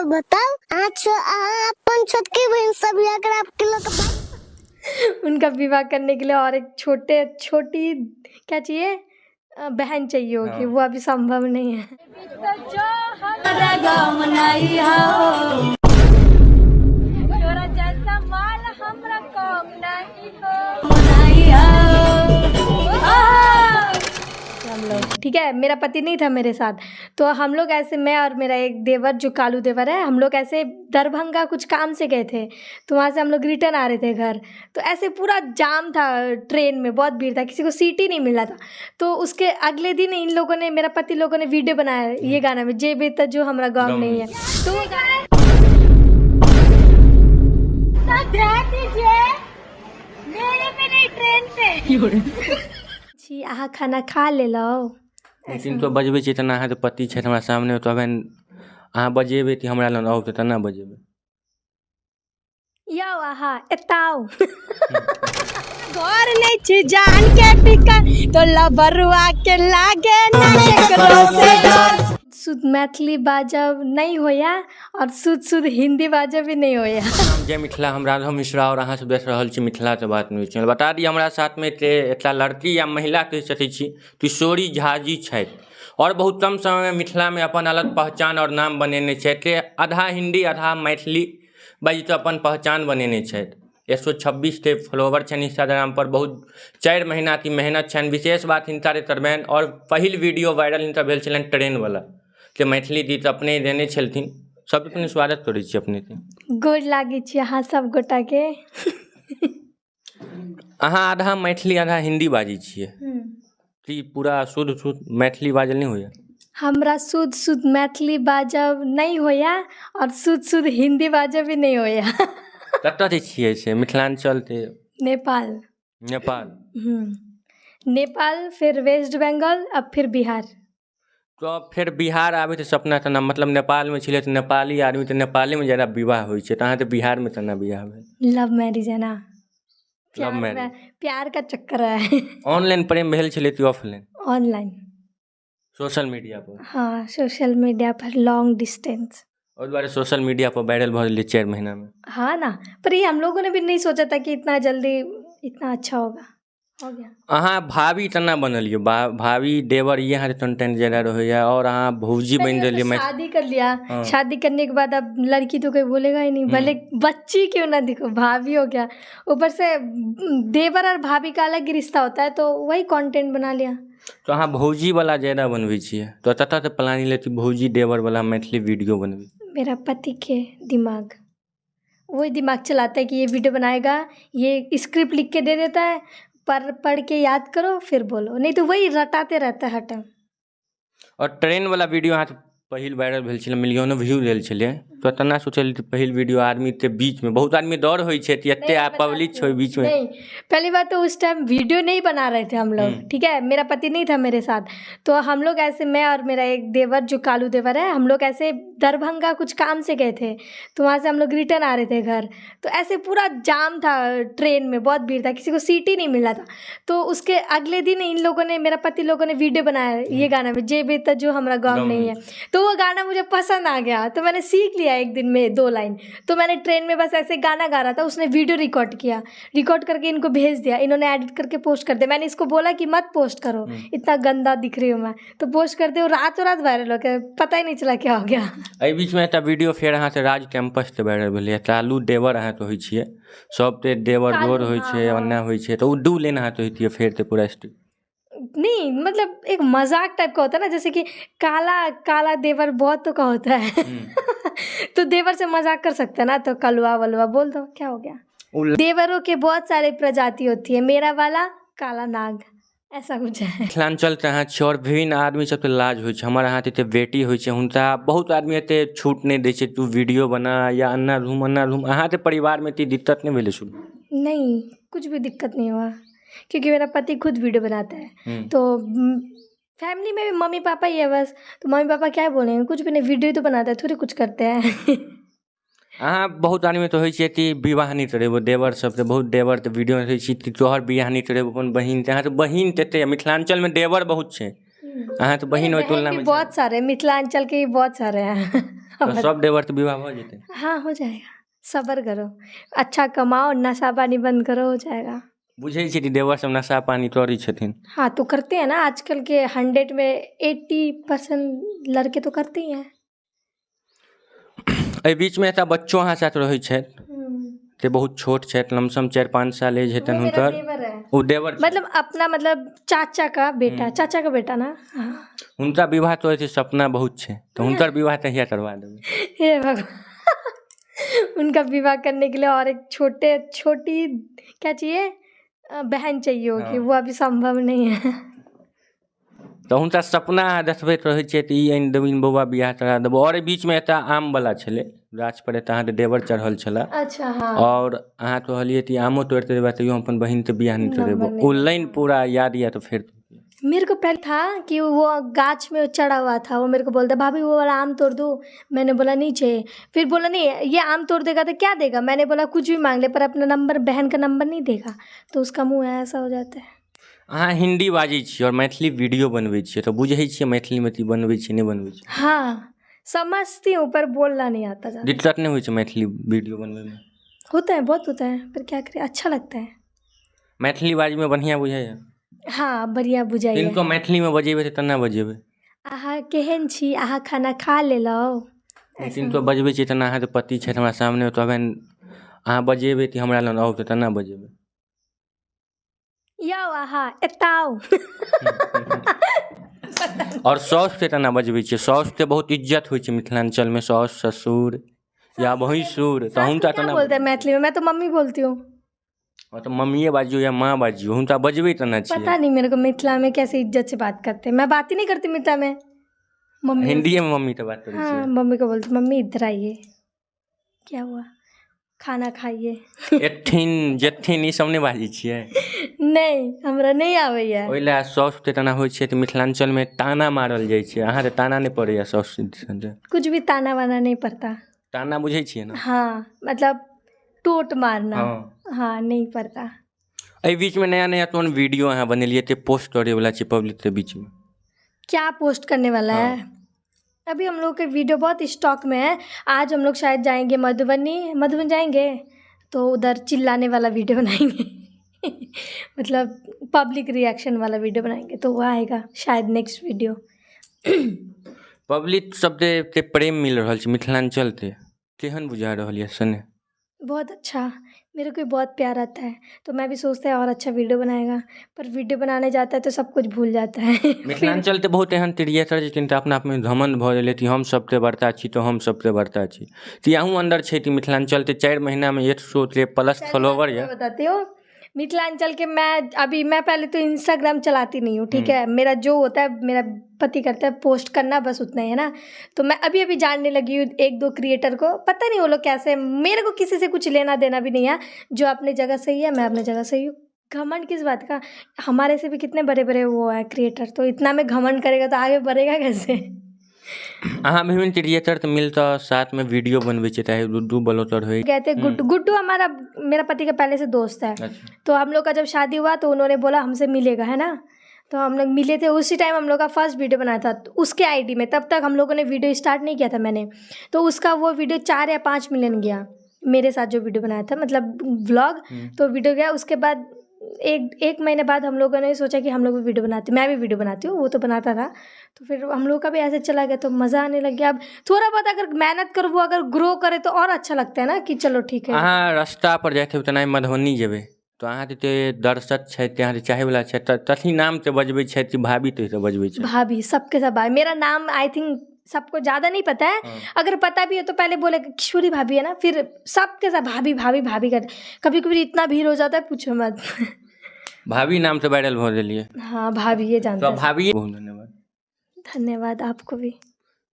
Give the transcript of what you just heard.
बताउ अहाँ अहाँ अपन छोटकी बहिन से बियाह कराब के लऽ कऽ उनका विवाह करने के लिए और एक छोटे छोटी क्या चाहिए, बहन चाहिए होगी। वो अभी संभव नहीं है। तोरा जैसा माल हमरा कम नहीं हो। हम लोग ठीक है, मेरा पति नहीं था मेरे साथ, तो हम लोग ऐसे, मैं और मेरा एक देवर जो कालू देवर है, हम लोग ऐसे दरभंगा कुछ काम से गए थे, तो वहाँ से हम लोग रिटर्न आ रहे थे घर। तो ऐसे पूरा जाम था ट्रेन में, बहुत भीड़ था, किसी को सीट ही नहीं मिल रहा था। तो उसके अगले दिन इन लोगों ने, मेरा पति लोगों ने वीडियो बनाया ये गाना में, जे बेटा जो हमारा गाँव गाँव नहीं नहीं। है। तो वो गाना तो ध्यान दीजिए, मेरे पे नहीं, ट्रेन पे। जी अहाँ खाना खा लेलहुँ? लेकिन तो बजबै छी तेना अहाँके पति छथि हमरा सामने, तबे अहाँ बजेबै कि हमरा लग आउ तऽ तेना बजेबै। यौ अहाँ एतऽ आउ। घर नहीं छी जान के फिकर, तो लबरुआ के लागे ना केकरो से डर। शुद्ध मैथिली बाजब नहीं होया और शुद्ध शुद्ध हिंदी बाजब भी नहीं होया। जय मिथिला, हम राघव मिश्रा और अहाँ सब देख रहल छी मिथिलाके बात न्यूज चैनल। बता दी हमरा साथमे एकटा लड़की या महिला कहि सकै छी, किशोरी झा जी छथि और बहुत कम समयमे मिथिलामे अपन अलग पहचान और नाम बनेने छथि। आधा हिंदी आधा मैथिली बाजि कऽ अपन पहचान बनेने छथि। 126 के फॉलोवर छनि इंस्टाग्राम पर। बहुत 4 महीनाके मेहनत छनि। विशेष बात हिनका जे करबनि और पहिल वीडियो वायरल हिनकर भेल छलनि ट्रेनवला, जे मैथिली गीत अपने देने छलखिन। सबसँ पहिने स्वागत करै छी अपनेके। गोर लागै छी अहाँ सब गोटाके। अहाँ आधा मैथिली आधा हिंदी बाजै छियै कि पूरा शुद्ध शुद्ध मैथिली बाजल नहि होइए? हमरा शुद्ध शुद्ध मैथिली बाजब नहीं होया और शुद्ध शुद्ध हिंदी बाजब भी नहीं होया। कतऽके छियै से? मिथिलाञ्चलके? नेपाल। नेपाल? नेपाल, फिर वेस्ट बंगाल, अब फिर बिहार। तऽ फेर बिहार आबैके सपना तेना, मतलब नेपालमे छलै तऽ नेपाली आदमी तऽ नेपालेमे ज्यादा विवाह होइ छै, तऽ अहाँके बिहारमे केना बियाह भेल? लव मैरिज है ना। लव प्यार मैरिज। में प्यार का चक्कर है। ऑनलाइन प्रेम भेल छलै कि ऑफलाइन? ऑनलाइन। सोशल मीडिया पर? हाँ, सोशल मीडिया पर, लॉन्ग डिस्टेंस। ओहि दुआरे सोशल मीडिया पर वायरल भऽ गेलै 4 महीनामे। हाँ ना, पर ये हम लोगों ने भी नहीं सोचा था कि इतना जल्दी इतना अच्छा होगा, हो गया। अहाँ भाभी केना बनलियै? भाभी देवर ई अहाँके कंटेंट ज्यादा रहैए और अहाँ भौजी बनि पहले तो गेलियै मैथिली। शादी कर लिया। शादी करने के बाद अब लड़की तो कोई बोलेगा ही नहीं, भले बच्ची क्यों ना दिखो, भाभी हो गया। ऊपर से देवर और भाभी का अलग ही रिश्ता होता है, तो वही कंटेंट बना लिया। तऽ अहाँ भौजीवला ज्यादा बनबै छियै, तऽ कतऽसँ प्लान एलै कि भौजी देवरवला मैथिली वीडियो बनबै? मेरा पति के दिमाग, वही दिमाग चलाता है कि ये वीडियो बनाएगा, ये स्क्रिप्ट लिख के दे देता है, पर पढ़ के याद करो फिर बोलो, नहीं तो वही रटाते रहता है हर टाइम। और ट्रेनवला वीडियो अहाँके पहिल वायरल भेल छलै, मिलियनो व्यू भेल छलै, तऽ तेना सोचलियै कि पहिल वीडियो आदमीके बीचमे बहुत आदमी डर होइ छै कि एते नहीं, पब्लिक छै ओहि बीचमे। नहीं, पहली बात तो उस टाइम वीडियो नहीं बना रहे थे हम लोग, ठीक है, मेरा पति नहीं था मेरे साथ, तो हम लोग ऐसे, मैं और मेरा एक देवर जो कालू देवर है, हम लोग ऐसे दरभंगा कुछ काम से गए थे, तो वहाँ से हम लोग रिटर्न आ रहे थे घर। तो ऐसे पूरा जाम था ट्रेन में, बहुत भीड़ था, किसी को सीट ही नहीं मिल रहा था। तो उसके अगले दिन इन लोगों ने, मेरा पति लोगों ने वीडियो बनाया ये गाना में, जे बेटा जो हमारा गाँव गाँव नहीं है, तो वो गाना मुझे पसंद आ गया, तो मैंने सीख लिया एक दिन में 2 लाइन। तो मैंने ट्रेन में बस ऐसे गाना गा रहा था, उसने वीडियो रिकॉर्ड किया, रिकॉर्ड करके इनको भेज दिया, इन्होंने एडिट करके पोस्ट कर दिया। मैंने इसको बोला कि मत पोस्ट करो, इतना गंदा दिख रही हूँ मैं, तो पोस्ट कर दिया, रातों रात वायरल हो गया, पता ही नहीं चला क्या हो गया। एहि बीचमे एकटा वीडियो फेर अहाँके राज कैंपससँ वायरल भेलैए, कालू देवर अहाँके होइ छियै, सबके देवर कालू, गोर होइ छै, ओना होइ छै, तऽ ओ 2 लाइन अहाँके होइतियै फेर तऽ पूरा स्टोरी। नहीं, मतलब एक मजाक टाइप का होता है ना, जैसे कि काला काला देवर बहुत तो का होता है, तो देवर से मजाक कर सकते हैं ना, तो कलवा वलवा बोल दो, क्या हो गया। देवरों के बहुत सारे प्रजाति होती है, मेरा वाला काला नाग, ऐसा कुछ है। मिथिलाञ्चलके अहाँ छी और विभिन्न आदमी सबके लाज होइ छै, हमर अहाँके एते बेटी होइ छै, हुनका बहुत आदमी एते छूट नहि दै छै तू वीडियो बना या अन्ना घूम अन्ना घूम, अहाँके परिवारमे एते दिक्कत नहि भेलै शुरू? नहीं, कुछ भी दिक्कत नहीं हुआ, क्योंकि मेरा पति खुद वीडियो बनाता है, तो फैमिली में भी मम्मी पापा ही है बस, तो मम्मी पापा क्या बोलेंगे, कुछ भी नहीं, वीडियो ही तो बनाता है, थोड़ी कुछ करते हैं। अहाँ बहुत आदमी तऽ होइ छै कि विवाह नहि करेबो, देवर सब तऽ बहुत देवर तऽ वीडियो होइ छै कि तोहर बियाह नहि करेबो अपन बहिनके, अहाँ तऽ बहिन तते मिथिलाञ्चलमे देवर बहुत छै, अहाँ तऽ बहिन ओहि बहन भी तुलनामे बहुत सारे, मिथिलाञ्चल के भी बहुत सारे हैं। तऽ सब देवर के विवाह भऽ जेतै? हाँ, हो जाएगा, सब्र करो, अच्छा कमाओ, नशा पानी बंद करो, हो जाएगा। बुझै छियै कि देवर सब नशा पानी करै छथिन। हाँ, तो करते हैं ना, आजकल के 100 में 80% लड़के तो करते ही हैं। एहि बीचमे एकटा बच्चो अहाँ साथ रहै छथि ते बहुत छोट छथि, लमसम 4-5 साल एज हेतनि वो मेरा हुनकर। देवर है। ओ देवर छथि। मतलब अपना मतलब चाचा का बेटा, चाचा का बेटा ना। हाँ। हुनका विवाह तोड़ै छै सपना बहुत छै, तऽ हुनकर विवाह कहिया करवा देबै? हे भगवान, उनका विवाह करने के लिए और एक छोटे छोटी क्या चाहिए, बहन चाहिए होगी। हाँ। वो अभी संभव नहीं है। तऽ हुनका सपना अहाँ देखबैत रहै छियै तऽ ई आनि देबनि बौआ बियाह करा देबौ। आओर एहि बीचमे एकटा आमवला छलै, गाछपर एकटा अहाँके देवर चढ़ल छलए। अच्छा, हाँ। आओर अहाँ कहलियै कि आमो तोड़ि देबै तैयो हम अपन बहिनके बियाह नहि तोड़ेबौ। नंबर ओ लाइन पूरा याद यऽ तऽ फेर मेरे को पहले था कि वो गाछ में चढ़ा हुआ था, वो मेरे को बोलता भाभी वो वाला आम तोड़ दो, मैंने बोला नहीं चाहिए। फिर बोला नहीं ये आम तोड़ देगा तो क्या देगा, मैंने बोला कुछ भी मांग ले पर अपना नंबर, बहन का नंबर नहीं देगा। तो उसका मुँह ऐसा हो जाता है। अहाँ हिन्दी बाजै छियै आओर मैथिली वीडियो बनबै छियै तऽ बुझै छियै मैथिलीमे की बनबै छियै नहि बनबै छियै? हाँ, समझती हूँ पर बोलना नहीं आता ज़्यादा। दिक्कत नहि होइ छै मैथिली वीडियो बनबैमे? होता है, बहुत होता है, पर क्या करें, अच्छा लगता है। मैथिली बाजैमे बढ़िआँ बुझाइए? हाँ, बढ़िया बुझाइए। किनको मैथिलीमे बजेबै तऽ तेना बजेबै? अहाँ केहन छी, अहाँ खाना खा लेलहुँ? किनको बजबै छियै तेना अहाँके पति छथि हमरा सामने कहबनि अहाँ बजेबै कि हमरा लग आउ तऽ तेना बजेबै? यौ अहाँ एतऽ आउ। आओर साउसके केना बजबै छियै? साउसके बहुत इज्जत होइ छै मिथिलाञ्चलमे, साउस ससुर या भैंसुर तऽ सास को हुनका क्या केना? बोलते हैं मैथिली में? मैं तो मम्मी बोलती हूँ। हँ तऽ मम्मिए बाजियौ या माँ बाजियौ, हुनका बजबै केना पता छियै? नहीं मेरे को मिथिला में कैसे इज्जत से बात करते हैं, मैं बात ही नहीं करती मिथिला में मम्मी। हिन्दीएमे मम्मीके बात करै हाँ, छियै? मम्मी को बोलती मम्मी इधर आइए, क्या हुआ, खाना खाइए। एथिन जेथिन ई सब नहि बाजै छियै? नहीं, हमरा नहीं आबैया। ओहि लए साउसके तेना होइ छै तऽ मिथिलाञ्चलमे ताना मारल जाइ छै, अहाँके ताना नहि पड़ैया साउस दिससँ? कुछ भी ताना वाना नहीं पड़ता। ताना बुझै छियै ने? हाँ, मतलब टोट मारना। हाँ। हाँ, नहीं पड़ता। एहि बीचमे नया नया कोन वीडियो अहाँ बनेलियै ते पोस्ट करैवला छै पब्लिकके बीचमे? क्या पोस्ट करने वाला हाँ। है? अभी हम लोग के वीडियो बहुत स्टॉक में है। आज हम लोग शायद जाएंगे मधुबनी, मधुबनी जाएंगे तो उधर चिल्लाने वाला वीडियो बनाएंगे, मतलब पब्लिक रिएक्शन वाला वीडियो बनाएंगे, तो वो आएगा शायद नेक्स्ट वीडियो। पब्लिक सबके एते प्रेम मिल रहल छै मिथिलाञ्चलके, केहन बुझा रहल यऽ सने? बहुत अच्छा, मेरे को भी बहुत प्यार आता है, तो मैं भी सोचते हैं और अच्छा वीडियो बनाएगा, पर वीडियो बनाने जाता है तो सब कुछ भूल जाता है। फिर मिथिलाञ्चल तऽ बहुत एहन क्रिएटर छै जिनका अपना आपमे घमण्ड भऽ गेलै कि हम सबसँ बड़का छी तऽ हम सबसँ बड़का छी, तऽ अहूँ अन्दर छै कि मिथिलाञ्चलके 4 महीनामे 100 के प्लस पहली बात फॉलोवर तो मैं यऽ? बताती हूँ, मिथिलांचल के मैं अभी मैं पहले तो इंस्टाग्राम चलाती नहीं हूँ, ठीक है। मेरा जो होता है मेरा पति करता है, पोस्ट करना बस उतना ही है ना। तो मैं अभी अभी जानने लगी हूँ 1-2 क्रिएटर को, पता नहीं वो लोग कैसे, मेरे को किसी से कुछ लेना देना भी नहीं है, जो अपने जगह सही है मैं अपने जगह सही हूँ। घमंड किस बात का, हमारे से भी कितने बड़े बड़े वो हैं क्रिएटर, तो इतना में घमंड करेगा तो आगे बढ़ेगा कैसे? अहाँ विभिन्न क्रिएटर तऽ मिल तऽ साथमे वीडियो बनबै छियै, चाहे गुड्डू ब्लॉगर होइ। गए थे गुड्डू, गुड्डू हमारा मेरा पति का पहले से दोस्त है। अच्छा। तो हम लोग का जब शादी हुआ तो उन्होंने बोला हमसे मिलेगा, है ना, तो हम लोग मिले थे उसी टाइम हम लोग का फर्स्ट वीडियो बनाया था तो उसके आईडी में, तब तक हम लोगों ने वीडियो स्टार्ट नहीं किया था मैंने, तो उसका वो वीडियो 4 या 5 मिलियन गया मेरे साथ जो वीडियो बनाया था, मतलब व्लॉग, तो वीडियो गया। उसके बाद एक महीने बाद हम लोगों ने सोचा कि हम लोग भी वीडियो बनाते, मैं भी वीडियो बनाती हूँ, वो तो बनाता था, तो फिर हम लोग का भी ऐसे चला गया, तो मज़ा आने लग गया। अब थोड़ा बहुत अगर मेहनत करो, वो अगर ग्रो करे तो और अच्छा लगता है ना कि चलो ठीक है। अहाँ रास्ता पर जाइत हेबै तेनाही मधुबनी जेबै तऽ अहाँके जे दर्शक छथि, अहाँके चाहैवला छथि, तऽ तथी नामसँ बजबै छथि कि भाभी कहिके बजबै छथि? भाभी, सबके सब भाभी। मेरा नाम I think सबको ज़्यादा नहीं पता है, हाँ। अगर पता भी है तो पहले बोले किशोरी भाभी है ना, फिर सबके सब भाभी भाभी भाभी करते। कभी कभी इतना भीड़ हो जाता है पूछो मत। भाभी नामसँ वायरल भऽ गेलियै। हाँ, भाभी ये जानते तऽ हैं। भाभी बहुत धन्यवाद। धन्यवाद आपको भी।